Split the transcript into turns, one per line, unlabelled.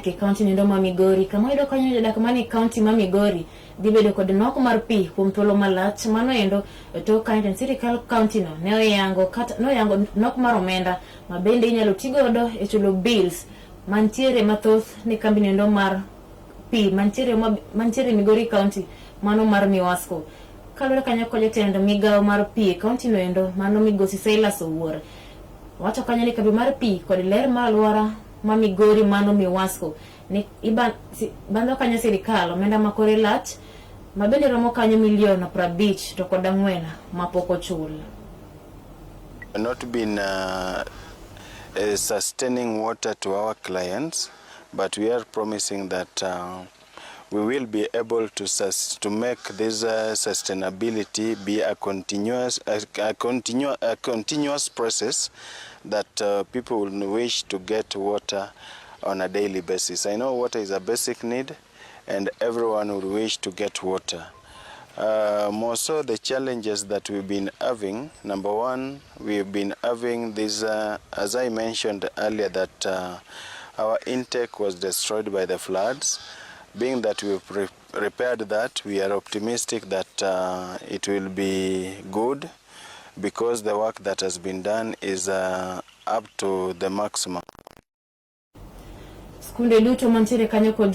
E kaunti nindo ma Migori kama oyudo kanyo jodak manie kaunti ma Migori dhi bedo kod nok mar pi kuom thuolo malach. Mano endo tok ka jatend sirikal kaunti no ne oyango kata ne oyango nok mar omenda ma bende inyalo ti godo e chulo bills mantiere mathoth ne kambi niendo mar pi mantiere Migori kaunti mano mar Miwasco. Kaluwore kanyo kod jatend migawo mar pi e kaunti no endo mano migosi Silas Owuor wacho kanyo ni kambi mar pi kod ler mar alwora ma Migori mano Miwasco ni bandho kanyo sirikal omenda ma kore lach ma bende romo kanyo milion 54 mapok ochul.
Not been sustaining water to our clients, but we are promising that we will be able to make this sustainability be a continuous process that people will wish to get water on a daily basis. I know water is a basic need, and everyone would wish to get water. More so, the challenges that we've been having. Number one, we've been having this, as I mentioned earlier, that our intake was destroyed by the floods. Being that we've repaired that, we are optimistic that it will be good because the work that has been done is up to the maximum.
Skunde duto mantiere kanyo kod